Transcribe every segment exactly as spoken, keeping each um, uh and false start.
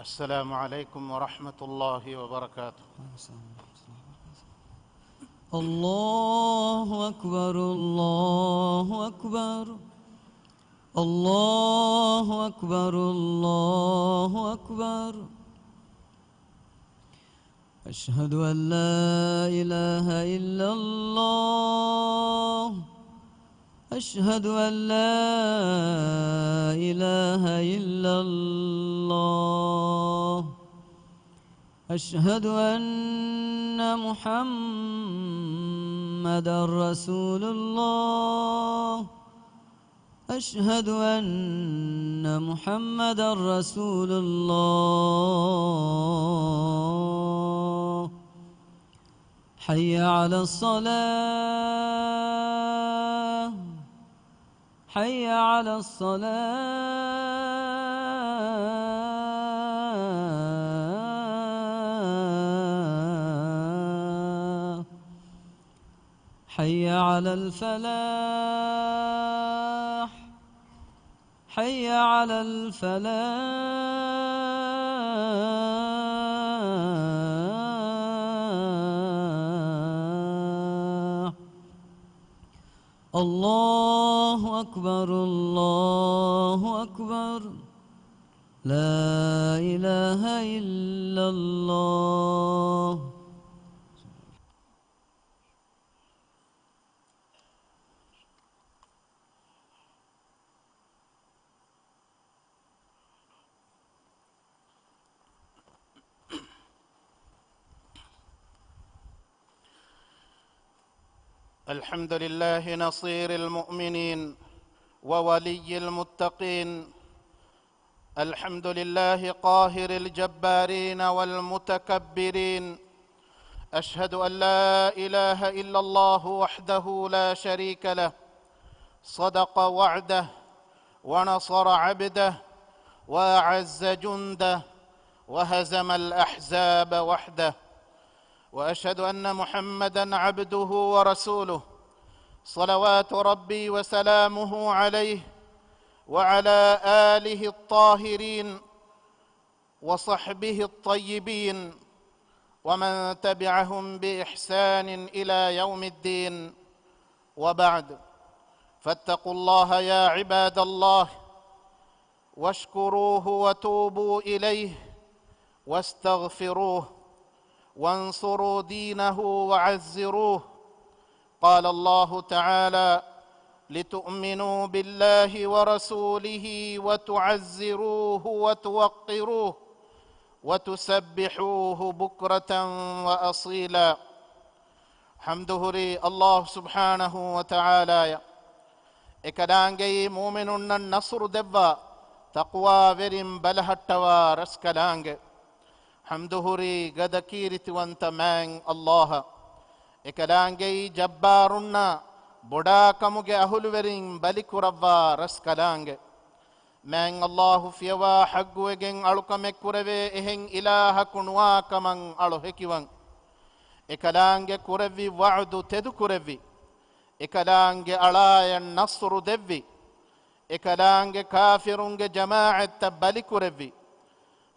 السلام عليكم ورحمة الله وبركاته. الله أكبر، الله أكبر، الله أكبر، الله أكبر. أشهد أن لا إله إلا الله. أشهد أن لا إله إلا الله. أشهد أن محمدا رسول الله. أشهد أن محمدا رسول الله. حي على الصلاة. حي على الصلاة. حي على الفلاح. حي على الفلاح. الله أكبر، الله أكبر. لا إله إلا الله. الحمد لله نصير المؤمنين وولي المتقين. الحمد لله قاهر الجبارين والمتكبرين. أشهد أن لا إله إلا الله وحده لا شريك له. صدق وعده ونصر عبده وأعز جنده وهزم الأحزاب وحده. وأشهد أن محمدا عبده ورسوله، صلوات ربي وسلامه عليه وعلى آله الطاهرين وصحبه الطيبين ومن تبعهم بإحسان إلى يوم الدين. وبعد، فاتقوا الله يا عباد الله، واشكروه وتوبوا إليه واستغفروه وانصروا دينه وعزروه. قال الله تعالى: لتؤمنوا بالله ورسوله وتعزروه وتوقروه وتسبحوه بكرة وأصيلا. ޙަމްދު ހުރީ ﷲ ސުބްޙާނަހޫ ވަތަޢާލާއަށް. އެކަލާނގެއީ މުއުމިނުންނަށް ނަޞްރު ދެއްވާ، ތަޤްވާވެރިން ބަލަހައްޓަވާ ރަސްކަލާނގެ. ޙަމްދު ހުރީ ގަދަ ކީރިތިވަންތަ މާތް ﷲ އަށް. އެކަލާނގެއީ ޖައްބާރުންނާ ބޮޑާކަމުގެ އަހުލުވެރިން ބަލިކުރައްވާ ރަސްކަލާނގެ. މާތް ﷲ ފިޔަވާ ޙައްޤުވެގެން އަޅުކަމެއް ކުރެވޭ އެހެން އިލާހަކު ނުވާ ކަމަށް އަޅު ހެކިވަން. އެކަލާނގެ ކުރެއްވި ވަޢުދު ތެދުކުރެއްވި. އެކަލާނގެ އަޅާޔަށް ނަޞްރު ދެއްވި. އެކަލާނގެ ކާފިރުންގެ ޖަމާޢަތްތައް ބަލިކުރެއްވި.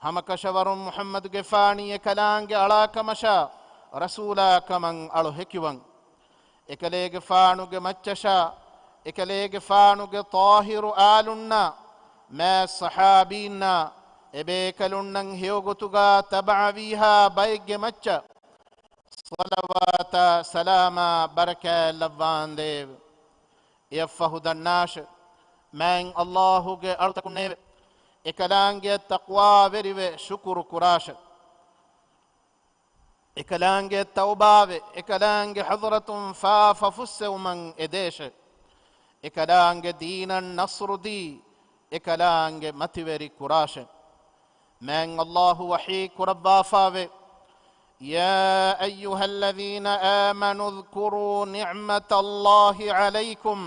ހަމަކަށަވަރުން މުޙައްމަދުގެފާނީ އެކަލާނގެ އަޅާކަމަށާ ރަސޫލާ ކަމަށް އަޅު ހެކިވަން. އެކަލޭގެފާނުގެ މައްޗަށާ، އެކަލޭގެފާނުގެ ޠާހިރު އާލުންނާ، މާތް ޞަޙާބީންނާ، އެބޭކަލުންނަށް ހެޔޮގޮތުގާ ތަބަޢަވީހާ ބައެއްގެ މައްޗަށް ޞަލަވާތާ ސަލާމާ ބަރަކާތް ލައްވާނދޭވެ. އެއަށްފަހު ދަންނާށެ، މާތް ﷲ ގެ އަޅުތަކުންނޭވެ! އެކަލާނގެއަށް ތަޤްވާވެރިވެ ޝުކުރު ކުރާށެ. އެކަލާނގެއަށް ތައުބާވެ، އެކަލާނގެ ޙަޟްރަތުން ފާފަ ފުއްސެވުމަށް އެދޭށެ. އެކަލާނގެ ދީނަށް ނަޞްރު ދީ، އެކަލާނގެ މަތިވެރި ކުރާށެ. މާތް ﷲ ވަޙީ ކުރައްވާފާވެ، يا أيها الذين آمنوا اذكروا نعمة الله عليكم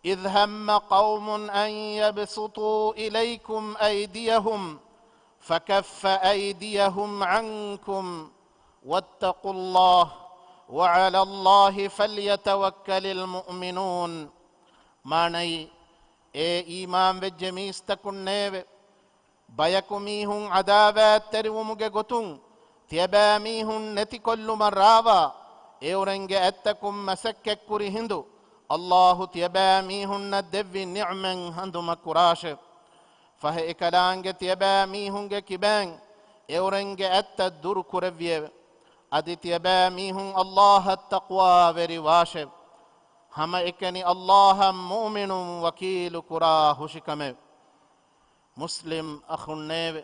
إذ هم قوم أن يبسطوا إليكم أيديهم فكف أيديهم عنكم واتقوا الله وعلى الله فليتوكل المؤمنون. މާނައީ، އޭ އީމާންވެއްޖެ މީސްތަކުންނޭވެ! ބަޔަކު މީހުން ޢަދާވާތްތެރިވުމުގެ ގޮތުން ތިޔަބައިމީހުން ނެތިކޮށްލުމަށް ރާވާ، އެއުރެންގެ އަތްތަކުން މަސައްކަތްކުރި ހިނދު، ﷲ ތިޔަބައިމީހުންނަށް ދެއްވި ނިޢުމަތް ހަނދުމަކުރާށެވެ. ފަހެ އެކަލާނގެ ތިޔަބައިމީހުންގެ ކިބައިން އެއުރެންގެ އަތްތައް ދުރު ކުރެއްވިއެވެ. އަދި ތިޔަބައިމީހުން ﷲ އަށް ތަޤްވާވެރިވާށެވެ. ހަމައެކަނި ﷲ އަށް މުއުމިނުން ވަކީލު ކުރާ ހުށިކަމެވެ. މުސްލިމް އަޚުންނޭވެ!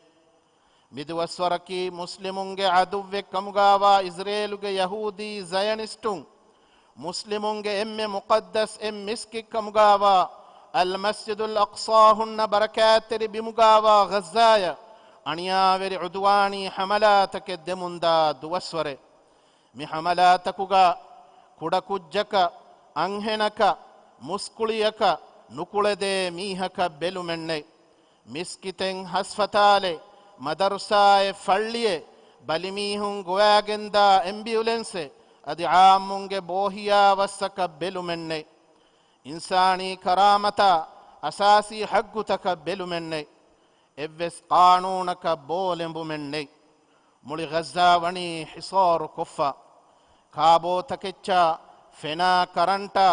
މިދުވަސްވަރަކީ މުސްލިމުންގެ ޢަދުއްވެއްކަމުގާވާ އިޒްރޭލުގެ ޔަހޫދީ ޒަޔަނިސްޓުން، މުސްލިމުންގެ އެންމެ މުޤައްދަސް އެއް މިސްކިތްކަމުގާވާ އަލްމަސްޖިދުލް އަޤްޞާ ހުންނަ ބަރަކާތްތެރި ބިމުގާވާ ޣައްޒާޔަށް އަނިޔާވެރި ޢުދުވާނީ ޙަމަލާތަކެއް ދެމުންދާ ދުވަސްވަރެއް. މި ޙަމަލާތަކުގަ ކުޑަކުއްޖަކަށް، އަންހެނަކަށް، މުސްކުޅިޔަކަށް ނުކުޅެދޭ މީހަކަށް ބެލުމެއްނެތް. މިސްކިތެއް، ހަސްފަތާލެއް، މަދަރުސާއެއް، ފައްޅިއެއް، ބަލިމީހުން ގޮވާގެންދާ އެމްބިއުލެންސެއް އަދި ޢާއްމުންގެ ބޯހިޔާވައްސަކަށް ބެލުމެއްނެތް. އިންސާނީ ކަރާމަތާ އަސާސީ ޙައްޤުތަކަށް ބެލުމެއްނެތް. އެއްވެސް ޤާނޫނަކަށް ބޯލެނބުމެއްނެތް. މުޅި ޣައްޒާ ވަނީ ޙިޞާރު ކޮށްފަ. ކާބޯ ތަކެއްޗާ، ފެނާ ކަރަންޓާ،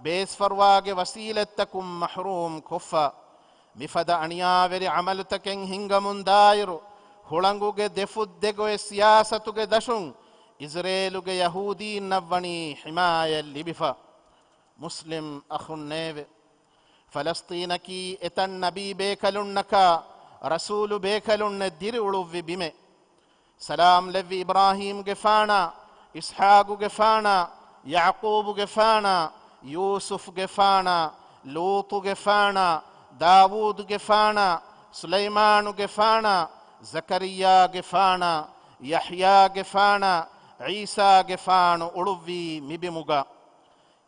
ބޭސްފަރުވާގެ ވަސީލަތްތަކުން މަޙްރޫމް ކޮށްފަ. މިފަދަ އަނިޔާވެރި ޢަމަލުތަކެއް ހިނގަމުންދާއިރު، ހުޅަނގުގެ ދެފުށްދެގޮތް ސިޔާސަތުގެ ދަށުން އިޒްރޭލުގެ ޔަހޫދީންނަށް ވަނީ ޙިމާޔަތް ލިބިފަ. މުސްލިމް އަޚުންނޭވެ! ފަލަސްޠީނަކީ އެތައް ނަބީ ބޭކަލުންނަކާ ރަސޫލު ބޭކަލުންނެއް ދިރިއުޅުއްވި ބިމެއް. ސަލާމް ލެއްވި އިބްރާހީމްގެފާނާ، އިސްޙާޤުގެފާނާ، ޔަޢުޤޫބުގެފާނާ، ޔޫސުފްގެފާނާ، ލޫޠުގެފާނާ، ދާވޫދުގެފާނާ، ސުލައިމާނުގެފާނާ، ޒަކަރިއްޔާގެފާނާ، ޔަޙްޔާގެފާނާ، ޢީސާގެފާނު އުޅުއްވީ މިބިމުގަ.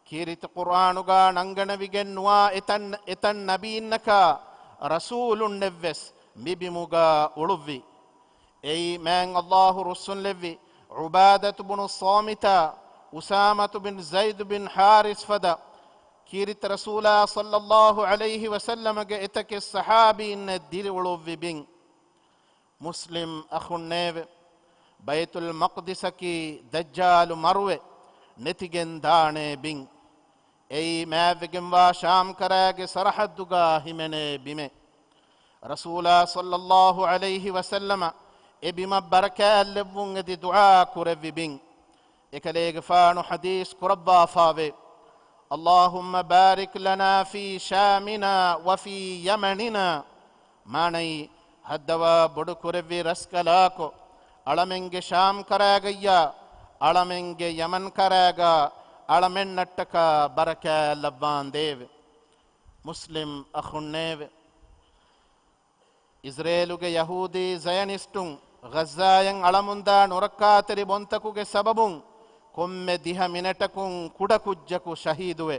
ކީރިތި ޤުރްއާނުގަ ނަންގަނެވިގެން ނުވާ އެތައް، އެތައް ނަބީންނަކާ ރަސޫލުންނެއްވެސް މިބިމުގަ އުޅުއްވި. އެއީ މާތް ﷲ ރުއްސުންލެއްވި ޢުބާދަތު ބުނު ޞާމިތާ، އުސާމަތު ބިން ޒައިދު ބިން ޙާރިސް ފަދަ ކީރިތި ރަސޫލާ ޞައްލައްލާހު ޢަލައިހި ވަސައްލަމަގެ އެތަކެއް ޞަޙާބީންނެއް ދިރިއުޅުއްވި ބިން. މުސްލިމް އަޚުންނޭވެ! ބައިތުލް މަޤްދިސަކީ ދައްޖާލު މަރުވެ ނެތިގެން ދާނޭ ބިން. އެއީ މާތްވެގެންވާ ޝާމްކަރައިގެ ސަރަޙައްދުގަ ހިމެނޭ ބިމެއް. ރަސޫލާ ޞައްލައްލާހު ޢަލައިހި ވަސައްލަމަ އެ ބިމަށް ބަރަކާތްލެއްވުން އެދި ދުޢާ ކުރެއްވި ބިން. އެކަލޭގެފާނު ޙަދީޘް ކުރައްވާފާވޭ، اللهم بارك لنا في شامنا وفي يمننا. މާނައީ، ހައްދަވާ ބޮޑުކުރެއްވި ރަސްކަލާކޮ، އަޅަމެންގެ ޝާމް ކަރާގައްޔާ، އަޅަމެންގެ ޔަމަން ކަރާގާ، އަޅަމެންނަށްޓަކާ ބަރަކާތްލައްވާނދޭވެ. މުސްލިމް އަޚުންނޭވެ! އިޒްރޭލުގެ ޔަހޫދީ ޒަޔަނިސްޓުން ޣައްޒާޔަށް އަޅަމުންދާ ނުރައްކާތެރި ބޮންތަކުގެ ސަބަބުން ކޮންމެ ދިހަ މިނެޓަކުން ކުޑަކުއްޖަކު ޝަހީދުވެ،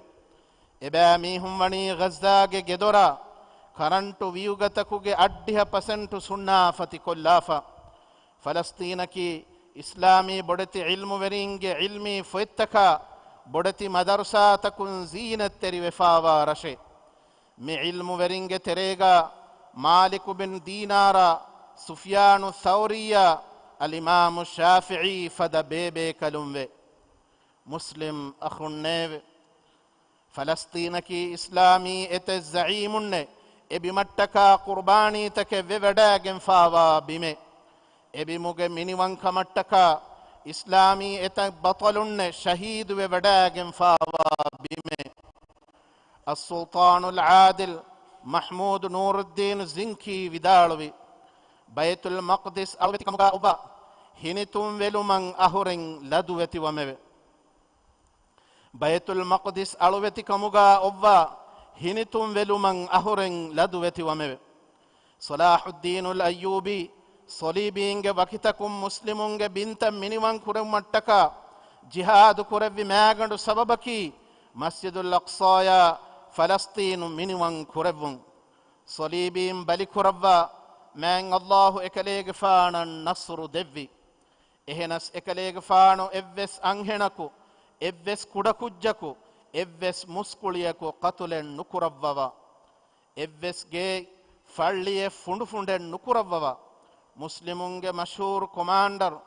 އެބައިމީހުން ވަނީ ޣައްޒާގެ ގެދޮރާ ކަރަންޓު ވިއުގަތަކުގެ އަށްޑިހަ ޕަސެންޓު ސުންނާފަތިކޮށްލާފަ. ފަލަސްޠީނަކީ އިސްލާމީ ބޮޑެތި ޢިލްމުވެރީންގެ ޢިލްމީ ފޮތްތަކާ، ބޮޑެތި މަދަރުސާތަކުން ޒީނަތްތެރިވެފާވާ ރަށެއް. މި ޢިލްމުވެރިންގެ ތެރޭގަ މާލިކު ބިން ދީނާރާ، ސުފްޔާނު ޘައުރީއާ، އަލްއިމާމު ޝާފިޢީ ފަދަ ބޭބޭކަލުންވެ. މުސްލިމް އަޚުންނޭވެ! ފަލަސްޠީނަކީ އިސްލާމީ އެތައް ޒަޢީމުންނެއް އެ ބިމަށްޓަކާ ޤުރްބާނީތަކެއް ވެވަޑައިގެންފާވާ ބިމެއް. އެ ބިމުގެ މިނިވަންކަމަށްޓަކާ އިސްލާމީ އެތައް ބަޠަލުންނެއް ޝަހީދުވެވަޑައިގެންފާވާ ބިމެއް. އައްސުލްޠާނުލް ޢާދިލް މަޙްމޫދު ނޫރުއްދީނު ޒިންކީ ވިދާޅުވި، ބައިތުލް މަޤްދިސް އަޅުވެތިކަމުގަ އޮއްވާ ހިނިތުންވެލުމަށް އަހުރެން ލަދުވެތިވަމެވެ. ބައިތުލް މަޤްދިސް އަޅުވެތިކަމުގަ އޮއްވާ ހިނިތުންވެލުމަށް އަހުރެން ލަދުވެތިވަމެވެ. ޞަލާޙުއްދީނުލް އައްޔޫބީ، ޞަލީބީންގެ ވަކިތަކުން މުސްލިމުންގެ ބިންތައް މިނިވަން ކުރެއްވުމަށްޓަކާ ޖިހާދު ކުރެއްވި މާގަނޑު ސަބަބަކީ، މަސްޖިދުލް އަޤްޞާޔާ ފަލަސްޠީނު މިނިވަން ކުރެއްވުން. ޞަލީބީން ބަލިކުރައްވާ މާތް ﷲ އެކަލޭގެފާނަށް ނަޞްރު ދެއްވި. އެހެނަސް އެކަލޭގެފާނު އެއްވެސް އަންހެނަކު، އެއްވެސް ކުޑަކުއްޖަކު، އެއްވެސް މުސްކުޅިޔަކު ޤަތުލެއް ނުކުރައްވަވާ. އެއްވެސް ގެއެއް ފައްޅިއެއް ފުނޑުފުނޑެއް ނުކުރައްވަވާ، މުސްލިމުންގެ މަޝްހޫރު ކޮމާންޑަރު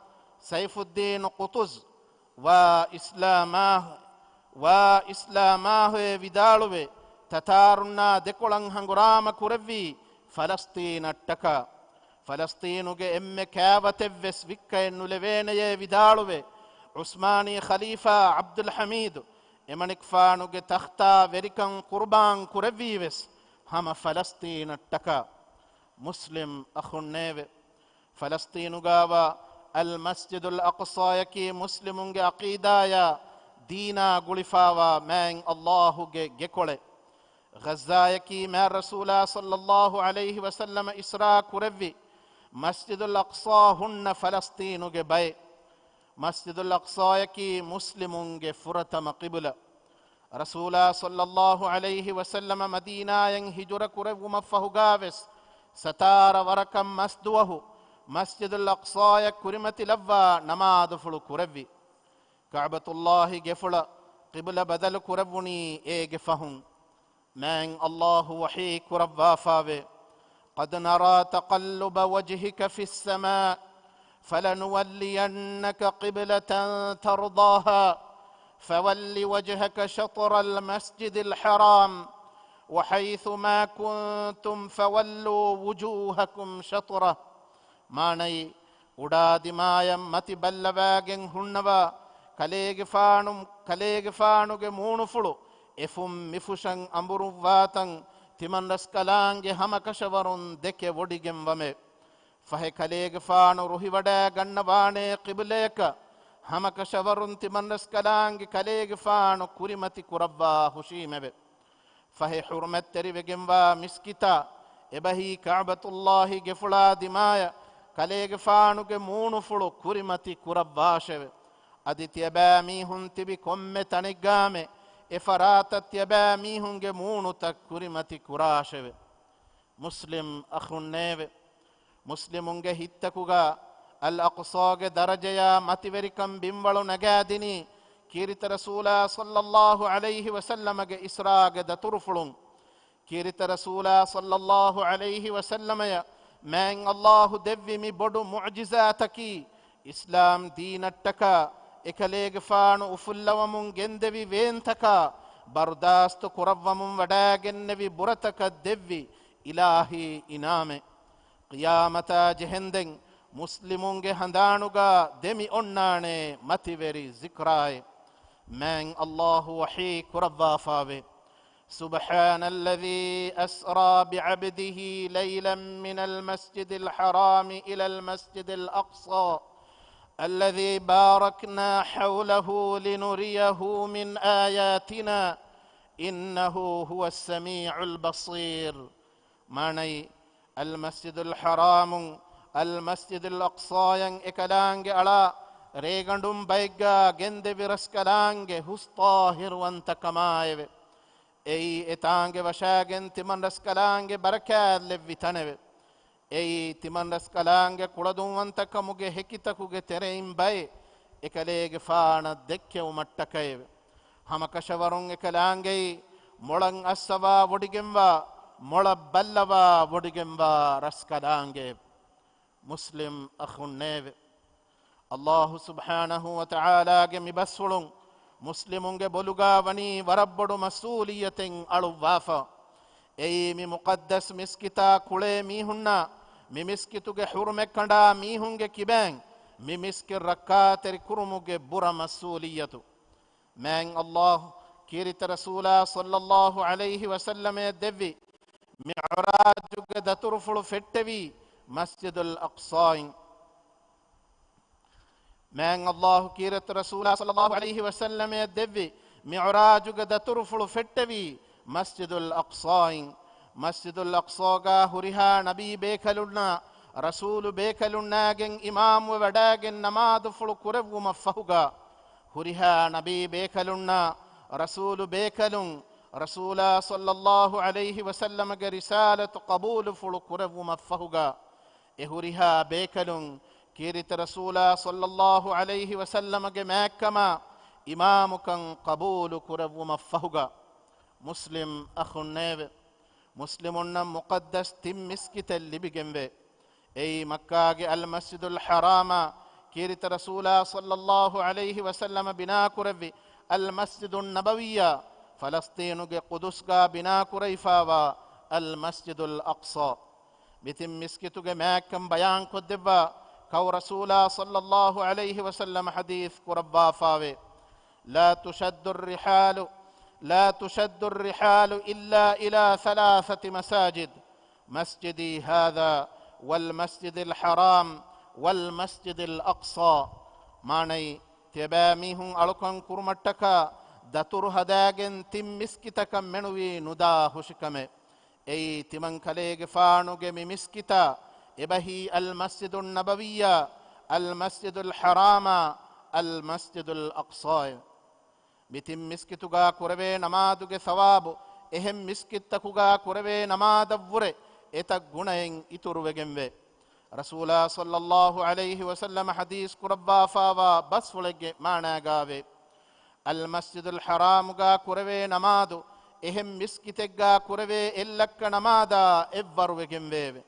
ސައިފުއްދީނު ޤުޠުޒް ވާ އިސްލާމާ-، ވާ އިސްލާމާހޭ ވިދާޅުވެ، ތަތާރުންނާ ދެކޮޅަށް ހަނގުރާމަ ކުރެއްވީ ފަލަސްޠީނަށްޓަކާ. ފަލަސްޠީނުގެ އެންމެ ކާވަތެއްވެސް ވިއްކައެއް ނުލެވޭނެޔޭ ވިދާޅުވެ، ޢުސްމާނީ ޚަލީފާ ޢަބްދުލް ޙަމީދު އެމަނިކުފާނުގެ ތަޚްތާ ވެރިކަން ޤުރުބާން ކުރެއްވީވެސް ހަމަ ފަލަސްޠީނަށްޓަކާ. މުސްލިމް އަޚުންނޭވެ! ފަލަސްޠީނުގާވާ އަލް މަސްޖިދުލް އަޤްޞާޔަކީ މުސްލިމުންގެ ޢަޤީދާޔާ ދީނާ ގުޅިފާވާ މާތް ﷲ ގެ ގެކޮޅެއް. ޣައްޒާޔަކީ މާތް ރަސޫލާ ޞައްލައްލާހު ޢަލައިހި ވަސައްލަމަ އިސްރާ ކުރެއްވި މަސްޖިދުލް އަޤްޞާ ހުންނަ ފަލަސްޠީނުގެ ބައެއް. މަސްޖިދުލް އަޤްޞާޔަކީ މުސްލިމުންގެ ފުރަތަމަ ޤިބުލަ. ރަސޫލާ ޞައްލައްލާހު ޢަލައިހި ވަސައްލަމަ މަދީނާޔަށް ހިޖުރަ ކުރެއްވުމަށްފަހުގާވެސް، ސަތާރަ ވަރަކަށް މަސްދުވަހު މަސްޖިދުލް އަޤްޞާޔަށް ކުރިމަތިލައްވާ ނަމާދުފުޅު ކުރެއްވި. ކަޢުބަތުﷲ ގެފުޅަށް ޤިބުލަ ބަދަލު ކުރެއްވުނީ އޭގެ ފަހުން. މާތް ﷲ ވަޙީ ކުރައްވާފާވޭ، قد نرى تقلب وجهك في السماء فلنولينك قبلة ترضاها فول وجهك شطر المسجد الحرام وحيث ما كنتم فولوا وجوهكم شطره. މާނައީ، އުޑާދިމާޔަށް މަތި ބައްލަވާގެން ހުންނަވާ، ކަލޭގެފާނު، ކަލޭގެފާނުގެ މޫނުފުޅު އެފުށް މިފުށަށް އަނބުރުއްވާތަން ތިމަންރަސްކަލާނގެ ހަމަކަށަވަރުން ދެކެ ވޮޑިގެންވަމެ. ފަހެ ކަލޭގެފާނު ރުހިވަޑައިގަންނަވާނޭ ޤިބުލަޔަކަށް، ހަމަކަށަވަރުން ތިމަންރަސްކަލާނގެ ކަލޭގެފާނު ކުރިމަތި ކުރައްވާ ހުށީމެވެ. ފަހެ ޙުރުމަތްތެރިވެގެންވާ މިސްކިތާ އެބަހީ ކަޢުބަތުﷲ ގެފުޅާ ދިމާޔަށް ކަލޭގެފާނުގެ މޫނުފުޅު ކުރިމަތި ކުރައްވާށެވެ. އަދި ތިޔަބައިމީހުން ތިބި ކޮންމެ ތަނެއްގާމެ އެ ފަރާތަށް ތިޔަބައިމީހުންގެ މޫނުތައް ކުރިމަތި ކުރާށެވެ. މުސްލިމް އަޚުންނޭވެ! މުސްލިމުންގެ ހިތްތަކުގަ އަލް އަޤްޞާގެ ދަރަޖަޔާ މަތިވެރިކަން ބިންވަޅު ނަގާދިނީ، ކީރިތި ރަސޫލާ ޞައްލައްލާހު ޢަލައިހި ވަސައްލަމަގެ އިސްރާގެ ދަތުރުފުޅުން. ކީރިތި ރަސޫލާ ޞައްލައްލާހު ޢަލައިހި ވަސައްލަމަޔަށް މާތް ﷲ ދެއްވި މި ބޮޑު މުޢުޖިޒާތަކީ، އިސްލާމް ދީނަށްޓަކާ އެކަލޭގެފާނު އުފުއްލަވަމުން ގެންދެވި ވޭންތަކާ ބަރުދާސްތު ކުރައްވަމުން ވަޑައިގެންނެވި ބުރަތަކަށް ދެއްވި އިލާހީ އިނާމެއް. ޤިޔާމަތާ ޖެހެންދެން މުސްލިމުންގެ ހަނދާނުގަ ދެމި އޮންނާނޭ މަތިވެރި ޒިކްރާއެއް. މާތް ﷲ ވަޙީ ކުރައްވާފާވޭ، سبحان الذي أسرى بعبده ليلا من المسجد الحرام إلى المسجد الأقصى الذي باركنا حوله لنريه من آياتنا إنه هو السميع البصير. މާނައީ، އަލް މަސްޖިދުލް ޙަރާމުން އަލް މަސްޖިދުލް އަޤްޞާޔަށް އެކަލާނގެ އަޅާ ރޭގަނޑުން ބައެއްގާ ގެންދެވި ރަސްކަލާނގެ ހުސް ޠާހިރުވަންތަކަމާއެވެ. އެއީ އެތާނގެ ވަށާގެން ތިމަން ރަސްކަލާނގެ ބަރަކާތްލެއްވި ތަނެވެ. އެއީ ތިމަން ރަސްކަލާނގެ ކުޅަދުންވަންތަކަމުގެ ހެކިތަކުގެ ތެރެއިން ބައެއް އެކަލޭގެފާނަށް ދެއްކެވުމަށްޓަކައެވެ. ހަމަކަށަވަރުން އެކަލާނގެއީ މޮޅަށް އައްސަވާ ވޮޑިގެންވާ، މޮޅަށް ބައްލަވާ ވޮޑިގެންވާ ރަސްކަލާނގެ. މުސްލިމް އަޚުންނޭވެ! ﷲ ސުބްޙާނަހޫ ވަތަޢާލާގެ މި ބަސްފުޅުން މުސްލިމުންގެ ބޮލުގާ ވަނީ ވަރަށް ބޮޑު މަސްއޫލިއްޔަތެއް އަޅުއްވާފަ. އެއީ މި މުޤައްދަސް މިސްކިތާ ކުޅޭ މީހުންނާ، މި މިސްކިތުގެ ޙުރުމަތް ކަނޑާ މީހުންގެ ކިބައިން މި މިސްކިތް ރައްކާތެރި ކުރުމުގެ ބުރަ މަސްއޫލިއްޔަތު. މާތް ﷲ ކީރިތި ރަސޫލާ ޞައްލައްލާހު ޢަލައިހި ވަސައްލަމަޔަށް ދެއްވި މިޢުރާޖުގެ ދަތުރުފުޅު ފެއްޓެވީ މަސްޖިދުލް އަޤްޞާއިން. މާތް ﷲ ކީރިތި ރަސޫލާ ޞައްލައްލާހު ޢަލައިހި ވަސައްލަމަޔަށް ދެއްވި މިޢުރާޖުގެ ދަތުރުފުޅު ފެއްޓެވީ މަސްޖިދުލް އަޤްޞާއިން. މަސްޖިދުލް އަޤްޞާގާ ހުރިހާ ނަބީ ބޭކަލުންނާ ރަސޫލު ބޭކަލުންނާގެން އިމާމުވެ ވަޑައިގެން ނަމާދުފުޅު ކުރެއްވުމަށްފަހުގާ، ހުރިހާ ނަބީ ބޭކަލުންނާ ރަސޫލު ބޭކަލުން، ރަސޫލާ ޞައްލައްލާހު ޢަލައިހި ވަސައްލަމަގެ ރިސާލަތު ޤަބޫލުފުޅު ކުރެއްވުމަށްފަހުގާ، އެ ހުރިހާ ބޭކަލުން ކީރިތި ރަސޫލާ ޞައްލައްލާހު ޢަލައިހި ވަސައްލަމަގެ މާތްކަމާ އިމާމުކަން ޤަބޫލު ކުރެއްވުމަށްފަހުގާ. މުސްލިމް އަޚުންނޭވެ! މުސްލިމުންނަށް މުޤައްދަސް ތިން މިސްކިތެއް ލިބިގެންވޭ. އެއީ މައްކާގެ އަލްމަސްޖިދުލް ޙަރާމާ، ކީރިތި ރަސޫލާ ޞައްލައްލާހު ޢަލައިހި ވަސައްލަމަ ބިނާކުރެއްވި އަލްމަސްޖިދުއް ނަބަވިއްޔާ، ފަލަސްޠީނުގެ ޤުދުސްގާ ބިނާކުރެވިފާވާ އަލްމަސްޖިދުލް އަޤްޞާ. މި ތިން މިސްކިތުގެ މާތްކަން ބަޔާންކޮށްދެއްވާ ކައު ރަސޫލާ ޞައްލައްލާހު ޢަލައިހި ވަސައްލަމަ ޙަދީޘް ކުރައްވާފާވޭ. لا تشد الرحال، لا تشد الرحال إلا إلى ثلاثة مساجد، مسجدي هذا والمسجد الحرام والمسجد الأقصى. މާނައީ، ތިޔަބައިމީހުން އަޅުކަން ކުރުމަށްޓަކާ ދަތުރު ހަދާގެން ތިން މިސްކިތަކަށް މެނުވީ ނުދާ ހުށިކަމެއް. އެއީ ތިމަންކަލޭގެފާނުގެ މި މިސްކިތާ، އެބަހީ އަލްމަސްޖިދުއް ނަބަވިއްޔާ، އަލްމަސްޖިދުލް ޙަރާމާ، އަލްމަސްޖިދުލް އަޤްޞާއެވެ. މި ތިން މިސްކިތުގާ ކުރެވޭ ނަމާދުގެ ޘަވާބު އެހެން މިސްކިތްތަކުގާ ކުރެވޭ ނަމާދަށްވުރެ އެތައް ގުނައެއް އިތުރުވެގެންވޭ. ރަސޫލާ ޞައްލައްލާހު ޢަލައިހި ވަސައްލަމަ ޙަދީޘް ކުރައްވާފާވާ ބަސްފުޅެއްގެ މާނާގާވޭ، އަލްމަސްޖިދުލް ޙަރާމުގާ ކުރެވޭ ނަމާދު އެހެން މިސްކިތެއްގާ ކުރެވޭ އެއްލައްކަ ނަމާދާ އެއްވަރުވެގެންވެއެވެ.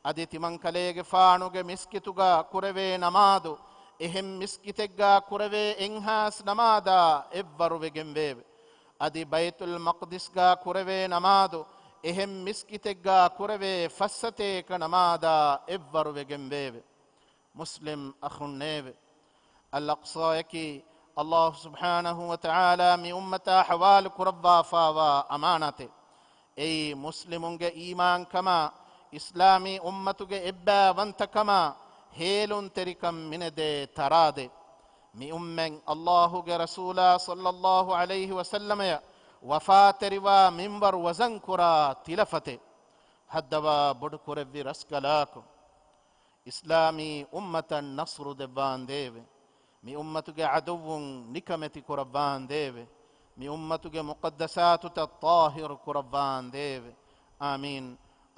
އަދި ތިމަންކަލޭގެފާނުގެ މިސްކިތުގާ ކުރެވޭ ނަމާދު އެހެން މިސްކިތެއްގާ ކުރެވޭ އެއްހާސް ނަމާދާ އެއްވަރުވެގެންވެއެވެ. އަދި ބައިތުލް މަޤްދިސްގާ ކުރެވޭ ނަމާދު އެހެން މިސްކިތެއްގާ ކުރެވޭ ފައްސަތޭކަ ނަމާދާ އެއްވަރުވެގެންވެއެވެ. މުސްލިމް އަޚުންނޭވެ! އަލްއަޤްޞާއަކީ ﷲ ސުބްޙާނަހޫ ވަތަޢާލާ މި އުއްމަތާ ޙަވާލު ކުރައްވާފާވާ އަމާނާތެއް. އެއީ މުސްލިމުންގެ އީމާންކަމާ، އިސްލާމީ އުއްމަތުގެ އެއްބައިވަންތަކަމާ ހޭލުންތެރިކަން މިނެދޭ ތަރާދެއް. މި އުއްމަތް ﷲ ގެ ރަސޫލާ ޞައްލައްލާހު ޢަލައިހި ވަސައްލަމަޔަށް ވަފާތެރިވާ މިންވަރު ވަޒަންކުރާ ތިލަފަތެއް. ހައްދަވާ ބޮޑުކުރެއްވި ރަސްކަލާކޮ! އިސްލާމީ އުއްމަތަށް ނަޞްރު ދެއްވާނދޭވެ! މި އުއްމަތުގެ ޢަދުއްވުން ނިކަމެތި ކުރައްވާނދޭވެ! މި އުއްމަތުގެ މުޤައްދަސާތުތައް ޠާހިރު ކުރައްވާނދޭވެ! آمين.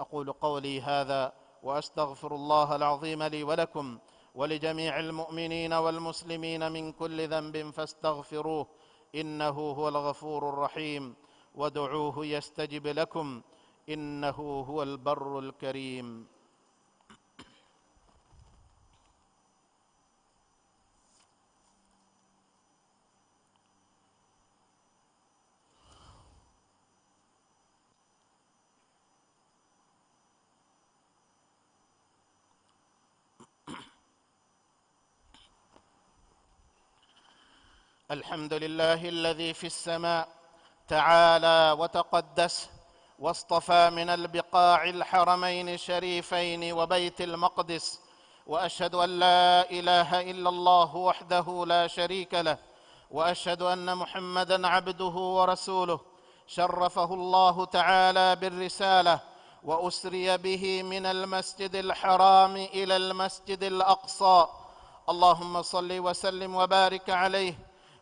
أقول قولي هذا وأستغفر الله العظيم لي ولكم ولجميع المؤمنين والمسلمين من كل ذنب فاستغفروه إنه هو الغفور الرحيم وادعوه يستجب لكم إنه هو البر الكريم. الحمد لله الذي في السماء تعالى وتقدس، واصطفى من البقاع الحرمين الشريفين وبيت المقدس، وأشهد أن لا إله إلا الله وحده لا شريك له، وأشهد أن محمدا عبده ورسوله، شرفه الله تعالى بالرسالة، وأسري به من المسجد الحرام إلى المسجد الأقصى. اللهم صل وسلم وبارك عليه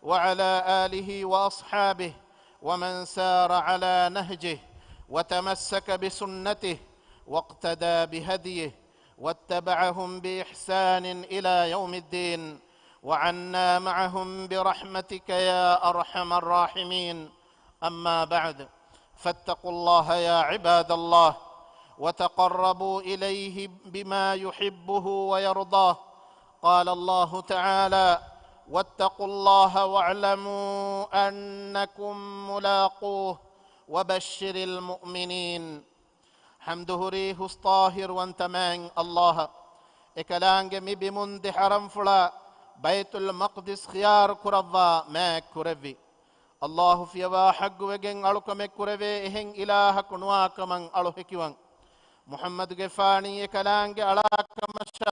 وعلى آله وأصحابه ومن سار على نهجه وتمسك بسنته واقتدى بهديه واتبعهم بإحسان إلى يوم الدين، وعنا معهم برحمتك يا أرحم الراحمين. أما بعد، فاتقوا الله يا عباد الله، وتقربوا إليه بما يحبه ويرضاه. قال الله تعالى: واتقوا الله واعلموا أنكم ملاقوه وبشر المؤمنين. ޙަމްދުހުރީ ހުސްޠާހިރުވަންތަ މާތް ﷲ އަށް، އެކަލާނގެ މި ބިމުން ދެ ޙަރަމްފުޅާ ބައިތުލް މަޤްދިސް ޚިޔާރު ކުރައްވާ މާތް ކުރެއްވި. ﷲ ފިޔަވާ ޙައްޤުވެގެން އަޅުކަމެއް ކުރެވޭ އެހެން އިލާހަކު ނުވާކަމަށް އަޅު ހެކިވަން. މުޙައްމަދުގެފާނީ އެކަލާނގެ އަޅާކަމަށާ،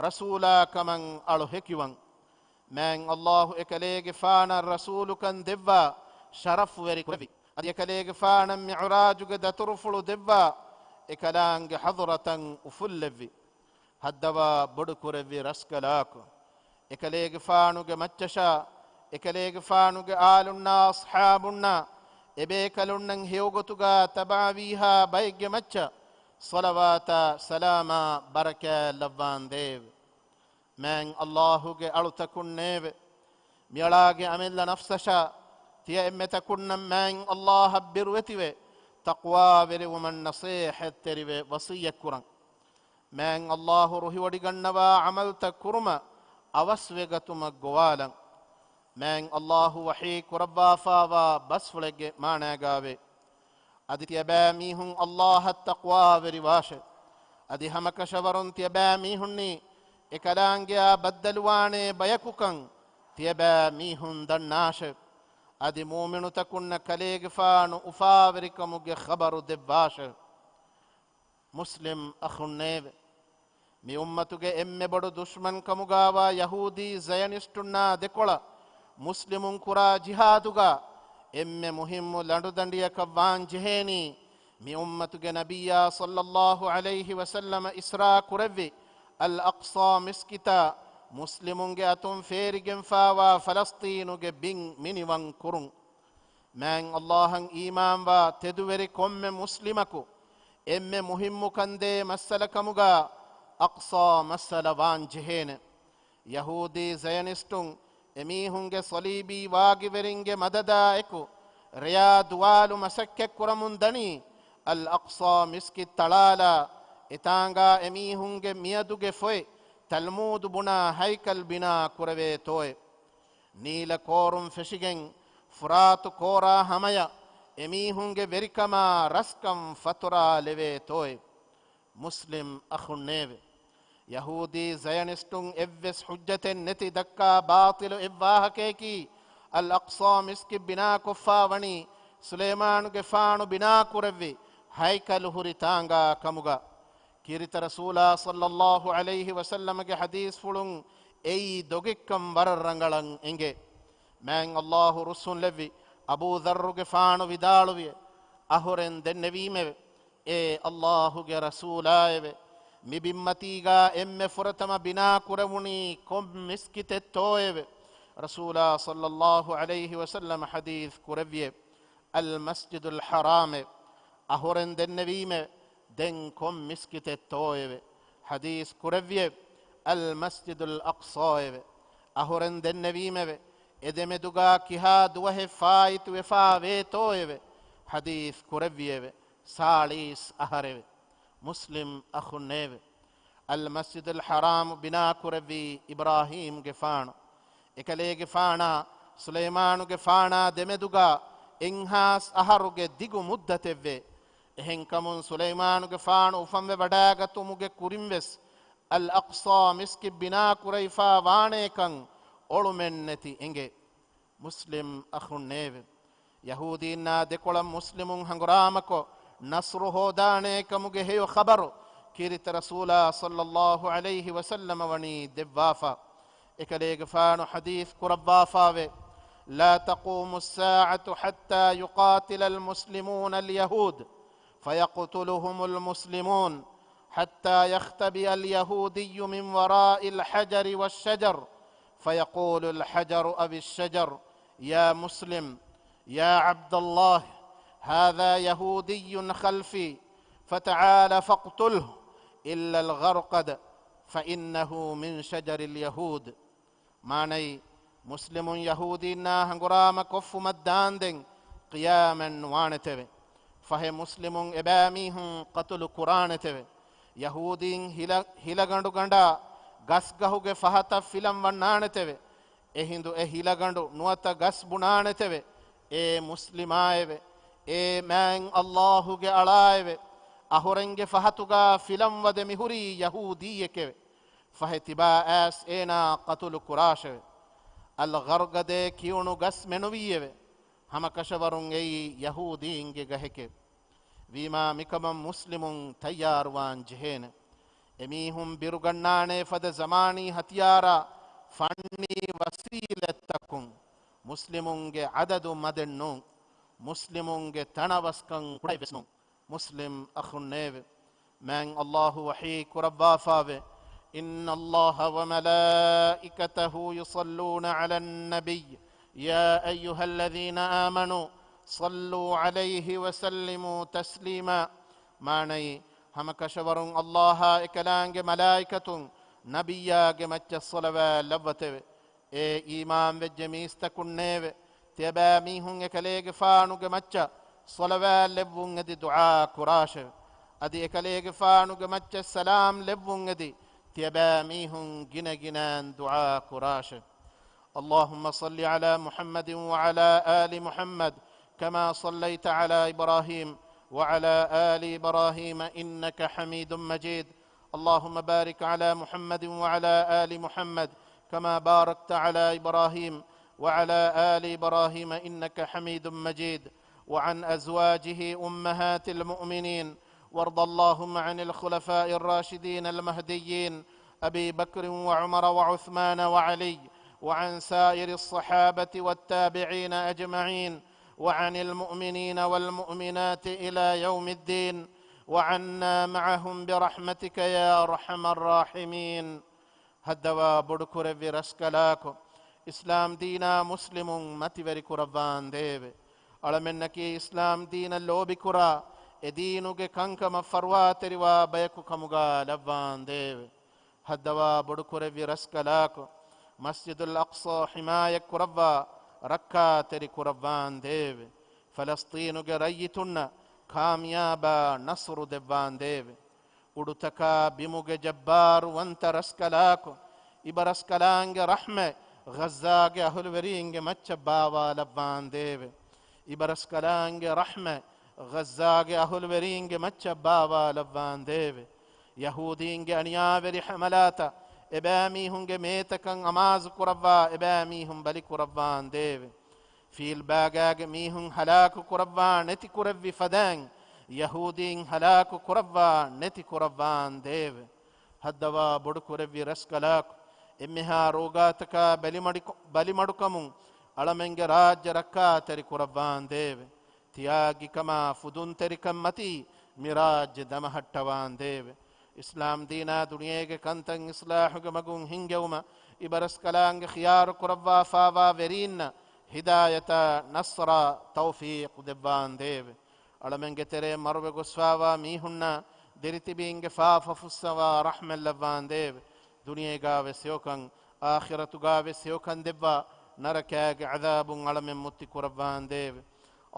ރަސޫލާކަމަށް އަޅު ހެކިވަން. މާތް ﷲ އެކަލޭގެފާނަށް ރަސޫލުކަން ދެއްވާ ޝަރަފުވެރި ކުރެއްވި. އަދި އެކަލޭގެފާނަށް މިޢުރާޖުގެ ދަތުރުފުޅު ދެއްވާ އެކަލާނގެ ޙަޟްރަތަށް އުފުއްލެއްވި. ހައްދަވާ ބޮޑުކުރެއްވި ރަސްކަލާކޮ! އެކަލޭގެފާނުގެ މައްޗަށާ، އެކަލޭގެފާނުގެ އާލުންނާ އަޞްޙާބުންނާ އެބޭކަލުންނަށް ހެޔޮގޮތުގާ ތަބަޢަވީހާ ބައެއްގެ މައްޗަށް ޞަލަވާތާ ސަލާމާ ބަރަކާތް ލައްވާނދޭވެ! މާތް ﷲ ގެ އަޅުތަކުންނޭވެ! މިއަޅާގެ އަމިއްލަ ނަފްސަށާ ތިޔަ އެންމެތަކުންނަށް މާތް ﷲ އަށް ބިރުވެތިވެ، ތަޤްވާވެރިވުމަށް ނަޞޭޙަތްތެރިވެ ވަޞިއްޔަތްކުރަން. މާތް ﷲ ރުހިވޮޑިގަންނަވާ ޢަމަލުތައް ކުރުމަށް އަވަސްވެގަތުމަށް ގޮވާލަން. މާތް ﷲ ވަޙީ ކުރައްވާފާވާ ބަސްފުޅެއްގެ މާނާގާވޭ. އަދި ތިޔަބައިމީހުން ﷲ އަށް ތަޤްވާވެރިވާށެ. އަދި ހަމަކަށަވަރުން ތިޔަބައިމީހުންނީ އެކަލާނގެއާ ބައްދަލުވާނޭ ބަޔަކުކަން ތިޔަބައިމީހުން ދަންނާށެ. އަދި މުއުމިނުތަކުންނަށް ކަލޭގެފާނު އުފާވެރިކަމުގެ ޚަބަރު ދެއްވާށެ. މުސްލިމް އަޚުންނޭވެ! މި އުއްމަތުގެ އެންމެ ބޮޑު ދުޝްމަންކަމުގާވާ ޔަހޫދީ ޒަޔަނިސްޓުންނާ ދެކޮޅަށް މުސްލިމުން ކުރާ ޖިހާދުގާ އެންމެ މުހިއްމު ލަނޑުދަނޑިއަކަށް ވާން ޖެހޭނީ، މި އުއްމަތުގެ ނަބިއްޔާ ޞައްލައްލާހު ޢަލައިހި ވަސައްލަމަ އިސްރާ ކުރެއްވި އަލް އަޤްޞާ މިސްކިތާ މުސްލިމުންގެ އަތުން ފޭރިގެންފާވާ ފަލަސްޠީނުގެ ބިން މިނިވަން ކުރުން. މާތް ﷲ އަށް އީމާންވާ ތެދުވެރި ކޮންމެ މުސްލިމަކު އެންމެ މުހިއްމު ކަންދޭ މައްސަލަ ކަމުގާ އަޤްޞާ މައްސަލަ ވާން ޖެހޭނެ. ޔަހޫދީ ޒަޔަނިސްޓުން އެމީހުންގެ ޞަލީބީ ވާގިވެރިންގެ މަދަދާ އެކު ރެޔާ ދުވާލު މަސައްކަތްކުރަމުން ދަނީ، އަލް އަޤްޞާ މިސްކިތް ތަޅާލާ އެތާނގާ އެމީހުންގެ މިއަދުގެ ފޮތް ތަލްމޫދު ބުނާ ހައިކަލް ބިނާ ކުރެވޭތޯއެ. ނީލަ ކޯރުން ފެށިގެން ފުރާތު ކޯރާ ހަމަޔަށް އެމީހުންގެ ވެރިކަމާ ރަސްކަން ފަތުރާލެވޭތޯއެ. މުސްލިމް އަޚުންނޭވެ! ޔަހޫދީ ޒަޔަނިސްޓުން އެއްވެސް ޙުއްޖަތެއް ނެތި ދައްކާ ބާޠިލު އެއްވާހަކަޔަކީ، އަލް އަޤްޞާ މިސްކިތް ބިނާކޮށްފާ ވަނީ ސުލައިމާނުގެފާނު ބިނާކުރެއްވި ހައިކަލު ހުރި ތާނގާ ކަމުގަ. ކީރިތި ރަސޫލާ ޞައްލައްލާހު ޢަލައިހި ވަސައްލަމަގެ ޙަދީޘްފުޅުން އެއީ ދޮގެއްކަން ވަރަށް ރަނގަޅަށް އެނގޭ. މާތް ﷲ ރުއްސުންލެއްވި އަބޫ ޛައްރުގެފާނު ވިދާޅުވިއެ، އަހުރެން ދެންނެވީމެވެ. އޭ ﷲ ގެ ރަސޫލާއެވެ! މި ބިންމަތީގާ އެންމެ ފުރަތަމަ ބިނާކުރެވުނީ ކޮން މިސްކިތެއްތޯއެވެ؟ ރަސޫލާ ޞައްލައްލާހު ޢަލައިހި ވަސައްލަމަ ޙަދީޘް ކުރެއްވިއެ، އަލްމަސްޖިދުލް ޙަރާމެވެ. އަހުރެން ދެންނެވީމެވެ. ދެން ކޮން މިސްކިތެއްތޯއެވެ؟ ޙަދީޘް ކުރެއްވިއެވެ. އަލްމަސްޖިދުލް އަޤްޞާއެވެ. އަހުރެން ދެންނެވީމެވެ. އެދެމެދުގާ ކިހާ ދުވަހެއް ފާއިތުވެފާ ވޭތޯއެވެ؟ ޙަދީޘް ކުރެއްވިއެވެ. ސާޅީސް އަހަރެވެ. މުސްލިމް އަޚުންނޭވެ! އަލްމަސްޖިދުލް ޙަރާމް ބިނާކުރެއްވީ އިބްރާހީމްގެފާނު. އެކަލޭގެފާނާ ސުލައިމާނުގެފާނާ ދެމެދުގާ އެއްހާސް އަހަރުގެ ދިގު މުއްދަތެއްވޭ. އެހެންކަމުން ސުލައިމާނުގެފާނު އުފަންވެވަޑައިގަތުމުގެ ކުރިންވެސް އަލް އަޤްޞާ މިސްކިތް ބިނާކުރެވިފާ ވާނޭކަން އޮޅުމެއްނެތި އެނގޭ. މުސްލިމް އަޚުންނޭވެ! ޔަހޫދީންނާ ދެކޮޅަށް މުސްލިމުން ހަނގުރާމަކޮށް، ނަޞްރު ހޯދާނޭކަމުގެ ހެޔޮ ޚަބަރު ކީރިތި ރަސޫލާ ޞައްލައްލާހު ޢަލައިހި ވަސައްލަމަ ވަނީ ދެއްވާފަ. އެކަލޭގެފާނު ޙަދީޘް ކުރައްވާފާވޭ، لا تقوم الساعة حتى يقاتل المسلمون اليهود فيقتلهم المسلمون حتى يختبئ اليهودي من وراء الحجر والشجر فيقول الحجر أو الشجر يا مسلم يا عبد الله، هذا يهودي خلفي، فتعال فاقتله إلا الغرقد، فإنه من شجر اليهود. މާނައީ، މުސްލިމުން ޔަހޫދީންނާ ހަނގުރާމަ ކޮށްފުމަށް ދާންދެން ޤިޔާމަތް ނުވާނެތެވެ. ފަހެ މުސްލިމުން އެބައިމީހުން ޤަތުލު ކުރާނެތެވެ. ޔަހޫދީން ހިލަ-، ހިލަގަނޑުގަނޑާ ގަސްގަހުގެ ފަހަތަށް ފިލަން ވަންނާނެތެވެ. އެހިނދު އެ ހިލަގަނޑު ނުވަތަ ގަސް ބުނާނެތެވެ. އޭ މުސްލިމާއެވެ! އޭ މާތް ﷲ ގެ އަޅާއެވެ! އަހުރެންގެ ފަހަތުގާ ފިލަން ވަދެ މިހުރީ ޔަހޫދީއެކެވެ. ފަހެ ތިބާ އައިސް އޭނާ ޤަތުލު ކުރާށެވެ. އަލް ޣަރްޤަދޭ ކިޔުނު ގަސް މެނުވީއެވެ. ހަމަކަށަވަރުން އެއީ ޔަހޫދީންގެ ގަހެކެވެ. ވީމާ މިކަމަށް މުސްލިމުން ތައްޔާރުވާން ޖެހޭނެ. އެމީހުން ބިރުގަންނާނޭ ފަދަ ޒަމާނީ ހަތިޔާރާ ފަންނީ ވަސީލަތްތަކުން. މުސްލިމުންގެ އަދަދު މަދެއް ނޫން. މުސްލިމުންގެ ތަނަވަސްކަން ކުޑައެއްވެސް ނޫން. މުސްލިމް އަޚުންނޭވެ! މާތް ﷲ ވަޙީ ކުރައްވާފާވެ، إن الله وملائكته يصلون على النبي يا أيها الذين آمنوا صلوا عليه وسلموا تسليما. މާނައީ، ހަމަކަށަވަރުން ﷲ އާ އެކަލާނގެ މަލާއިކަތުން ނަބިއްޔާގެ މައްޗަށް ޞަލަވާތް ލައްވަތެވެ. އޭ އީމާންވެއްޖެ މީސްތަކުންނޭވެ! ތިޔަބައިމީހުން އެކަލޭގެފާނުގެ މައްޗަށް ޞަލަވާތް ލެއްވުން އެދި ދުޢާ ކުރާށެވެ. އަދި އެކަލޭގެފާނުގެ މައްޗަށް ސަލާމް ލެއްވުން އެދި ތިޔަބައިމީހުން ގިނަގިނައިން ދުޢާ ކުރާށެވެ. اللهم صل على محمد وعلى آل محمد كما صليت على إبراهيم وعلى آل إبراهيم إنك حميد مجيد. اللهم بارك على محمد وعلى آل محمد كما باركت على إبراهيم وعلى آل إبراهيم إنك حميد مجيد. وعن أزواجه أمهات المؤمنين، وارض اللهم عن الخلفاء الراشدين المهديين أبي بكر وعمر وعثمان وعلي، وعن سائر الصحابة والتابعين أجمعين، وعن المؤمنين والمؤمنات إلى يوم الدين، وعنا معهم برحمتك يا أرحم الراحمين. ހައްދަވާ ބޮޑުކުރެއްވި ރަސްކަލާކޮ، އިސްލާމް ދީނާ މުސްލިމުން މަތިވެރި ކުރައްވާނދޭވެ. އަޅަމެންނަކީ އިސްލާމް ދީނަށް ލޯބިކުރާ، އެ ދީނުގެ ކަންކަމަށް ފަރުވާތެރިވާ ބަޔަކު ކަމުގާ ލައްވާނދޭވެ. ހައްދަވާ ބޮޑުކުރެއްވި ރަސްކަލާކޮ، މަސްޖިދުލް އަޤްޞާ ޙިމާޔަތް ކުރައްވާ، ރައްކާތެރި ކުރައްވާނދޭވެ. ފަލަސްޠީނުގެ ރައްޔިތުންނަށް ކާމިޔާބާ ނަޞްރު ދެއްވާނދޭވެ. އުޑުތަކާ ބިމުގެ ޖައްބާރުވަންތަ ރަސްކަލާކޮ، އިބަރަސްކަލާނގެ ރަޙްމަތް ޣައްޒާގެ އަހުލުވެރީންގެ މައްޗަށް ބާވާލައްވާނދޭވެ. އިބަރަސްކަލާނގެ ރަޙްމަތް ޣައްޒާގެ އަހުލުވެރީންގެ މައްޗަށް ބާވާލައްވާނދޭވެ. ޔަހޫދީންގެ އަނިޔާވެރި ޙަމަލާތަށް އެބައިމީހުންގެ މޭތަކަށް އަމާޒު ކުރައްވާ، އެބައިމީހުން ބަލި ކުރައްވާނދޭވެ. ފީލްބާގާގެ މީހުން ހަލާކު ކުރައްވާ ނެތި ކުރެއްވި ފަދައިން، ޔަހޫދީން ހަލާކު ކުރައްވާ ނެތި ކުރައްވާނދޭވެ. ހައްދަވާ ބޮޑު ކުރެއްވި ރަސްކަލާކު، އެންމެހާ ރޯގާތަކާ ބަލިމަޑިކޮ-، ބަލިމަޑުކަމުން އަޅަމެންގެ ރާއްޖެ ރައްކާތެރި ކުރައްވާނދޭވެ. ތިޔާގިކަމާ ފުދުންތެރިކަން މަތީ މި ރާއްޖެ ދަމަހައްޓަވާނދޭވެ. އިސްލާމް ދީނާ ދުނިޔޭގެ ކަންތައް އިސްލާހުގެ މަގުން ހިންގެވުމަށް އިބަރަސްކަލާނގެ ޚިޔާރު ކުރައްވާފާވާ ވެރީންނަށް ހިދާޔަތާ ނަޞްރާ ތައުފީޤު ދެއްވާނދޭވެ. އަޅަމެންގެ ތެރޭ މަރުވެ ގޮސްފާވާ މީހުންނާ ދިރިތިބީންގެ ފާފަ ފުއްސަވާ ރަޙްމަތް ލައްވާނދޭވެ. ދުނިޔޭގާވެސް ހެޔޮކަން، އާޚިރަތުގާވެސް ހެޔޮކަން ދެއްވާ، ނަރަކާގެ ޢަޛާބުން އަޅަމެން މުއްތި ކުރައްވާނދޭވެ.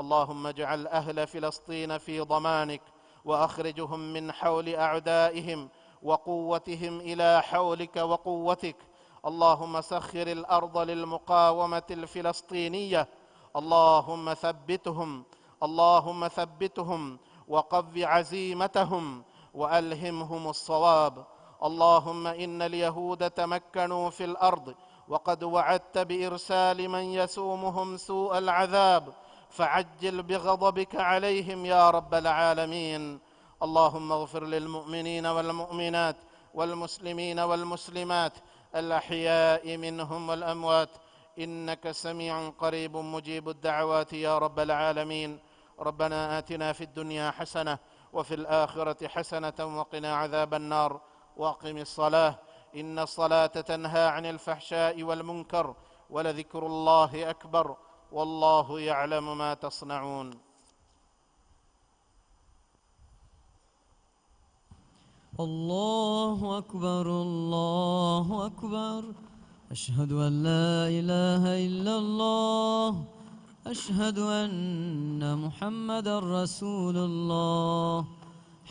اللهم اجعل أهل فلسطين في ضمانك، وأخرجهم من حول أعدائهم وقوتهم إلى حولك وقوتك. اللهم سخر الأرض للمقاومة الفلسطينية. اللهم ثبتهم، اللهم ثبتهم وقو عزيمتهم وألهمهم الصواب. اللهم إن اليهود تمكنوا في الأرض وقد وعدت بإرسال من يسومهم سوء العذاب، فعجل بغضبك عليهم يا رب العالمين. اللهم اغفر للمؤمنين والمؤمنات والمسلمين والمسلمات الأحياء منهم والأموات، إنك سميع قريب مجيب الدعوات يا رب العالمين. ربنا آتنا في الدنيا حسنة وفي الآخرة حسنة وقنا عذاب النار. وأقم الصلاة، إن الصلاة تنهى عن الفحشاء والمنكر، ولذكر الله أكبر، والله يعلم ما تصنعون. الله أكبر، الله أكبر. أشهد أن لا إله إلا الله. أشهد أن محمدا رسول الله.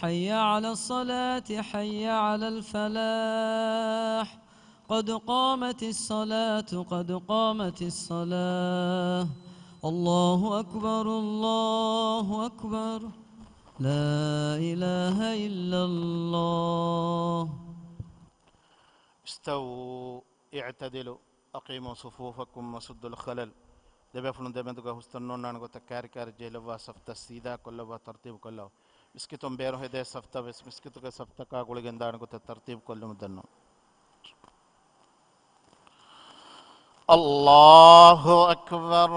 حي على الصلاة، حي على الفلاح. قد قامت الصلاة، قد قامت الصلاة. الله أكبر، الله أكبر. لا إله إلا الله. استووا اعتدلوا أقيموا صفوفكم وسدوا الخلل. ދެބޭފުޅުން ދެމެދުގަ ހުސްތަން ނޯންނާނެ ގޮތަށް ކާރި ކާރި ޖެހިލައްވާ، ސަފްތައް ސީދާ ކޮށްލައްވާ، ތަރުތީބު ކޮށްލައްވާ. މިސްކިތުން ބޭރު ހެދޭ ސަފްތައް ވެސް މިސްކިތުގެ ސަފްތަކާ ގުޅިގެން ދާނެ ގޮތަށް ތަރުތީބު ކޮށްލުމަށް ދަންނަވަން. الله أكبر.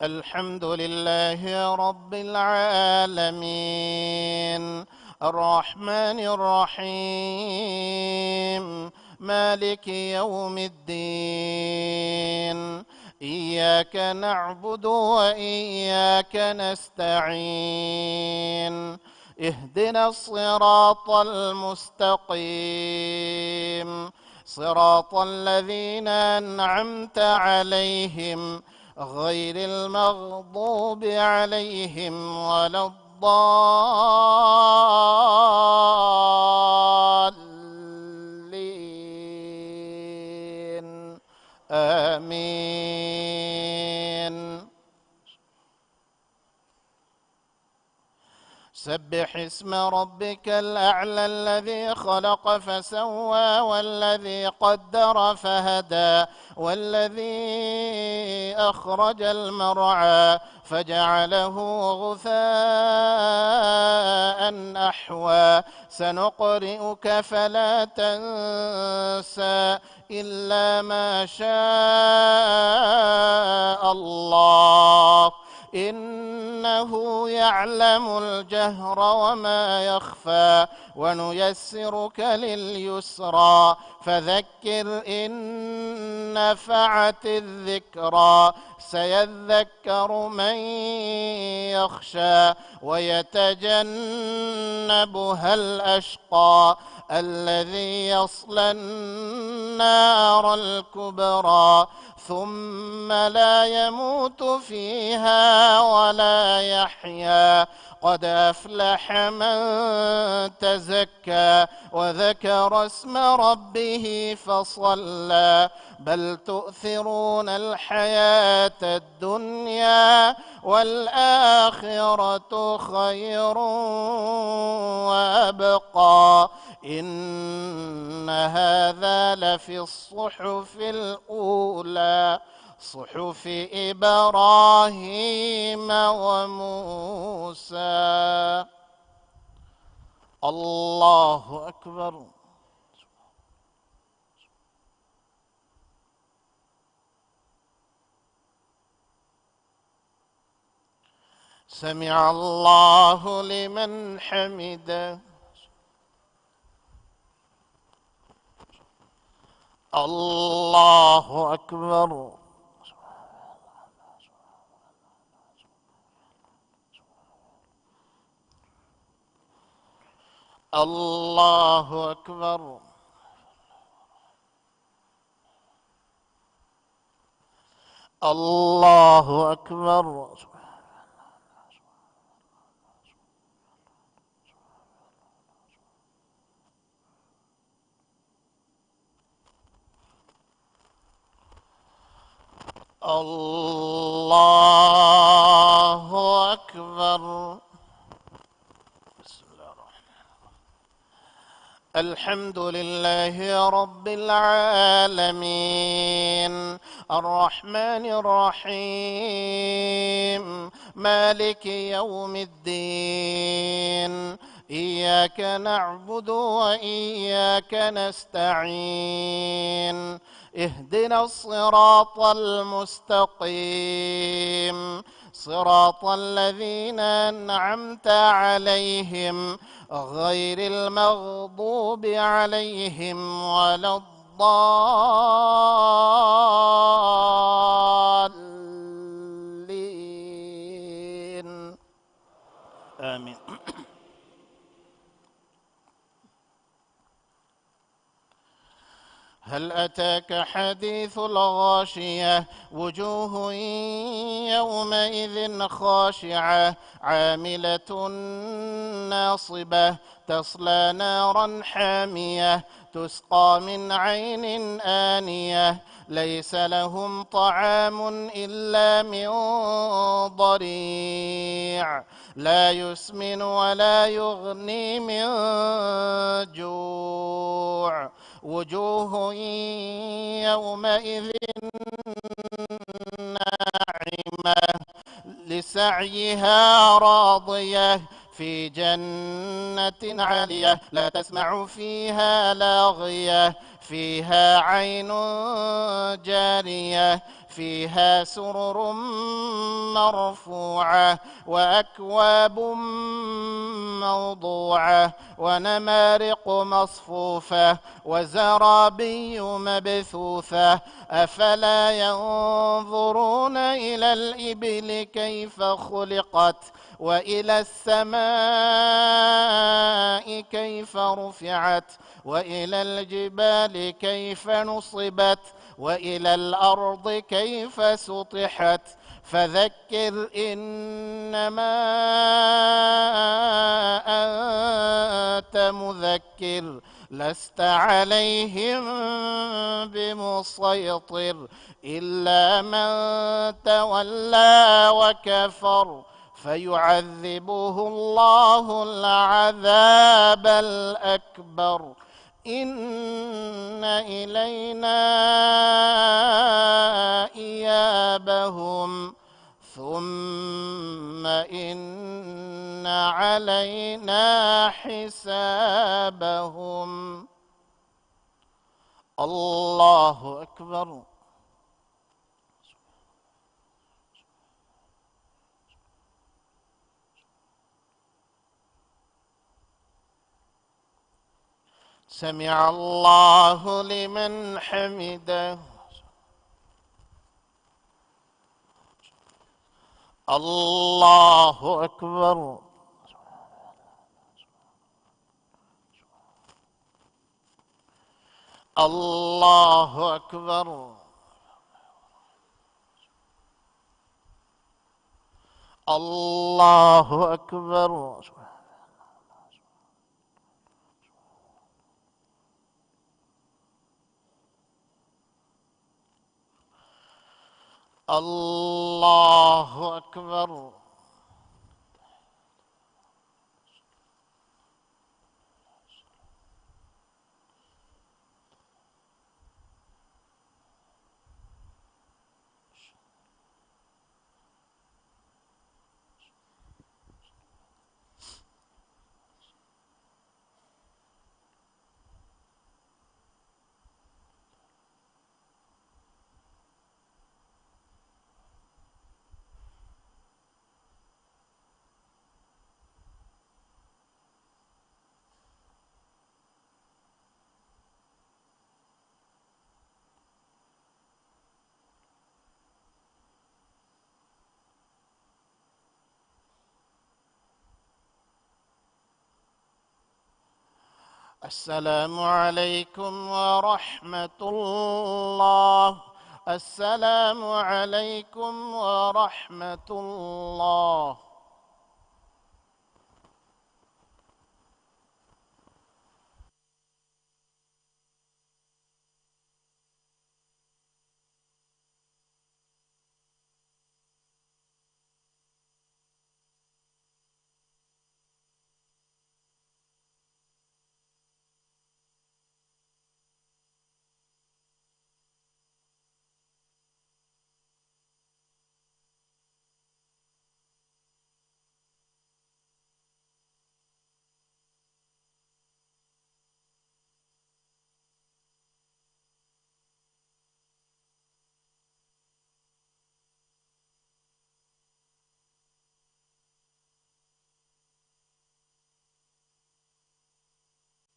الحمد لله رب العالمين. الرحمن الرحيم. مالك يوم الدين. إياك نعبد وإياك نستعين. اهدنا الصراط المستقيم. صراط الذين أنعمت عليهم غير المغضوب عليهم ولا الضالين. آمين. سبح اسم ربك الأعلى الذي خلق فسوى والذي قدر فهدى والذي أخرج المرعى فجعله غثاء أحوى. سنقرئك فلا تنسى إلا ما شاء الله إنه يعلم الجهر وما يخفى ونيسرك لليسرى فذكر إن نفعت الذكرى سيذكر من يخشى ويتجنبها الأشقى الذي يصلى النار الكبرى ثم لا يموت فيها ولا يحيا قد أفلح من تزكى وذكر اسم ربه فصلى بل تؤثرون الحياة الدنيا والآخرة خير وأبقى إن هذا لفي الصحف الأولى صحف إبراهيم وموسى. الله أكبر. سمع الله لمن حمده. الله أكبر. الله أكبر. الله أكبر. الله أكبر. بسم الله الرحمن الرحيم. الحمد لله رب العالمين. الرحمن الرحيم. مالك يوم الدين. إياك نعبد وإياك نستعين. اهدنا الصراط المستقيم. صراط الذين أنعمت عليهم غير المغضوب عليهم ولا الضالين. آمين. هل أتاك حديث الغاشية. وجوه يومئذ خاشعة. عاملة ناصبة. تصلى نارا حامية. تسقى من عين آنية. ليس لهم طعام إلا من ضريع. لا يسمن ولا يغني من جوع. وجوه يومئذ ناعمة. لسعيها راضية. في جنة عالية. لا تسمع فيها لاغية. فيها عين جارية. فيها سرر مرفوعة وأكواب موضوعة ونمارق مصفوفة وزرابي مبثوثة. أفلا ينظرون إلى الإبل كيف خلقت وإلى السماء ككيف رفعت وإلى الجبال كيف نصبت وإلى الأرض كيف سطحت. فذكر إنما أنت مذكر لست عليهم بمسيطر إلا من تولى وكفر فيعذبه الله العذاب الأكبر إن إلينا إيابهم ثم إن علينا حسابهم. الله أكبر. سمع الله لمن حمده. الله أكبر. الله أكبر. الله أكبر. الله أكبر. السلام عليكم ورحمة الله. السلام عليكم ورحمة الله.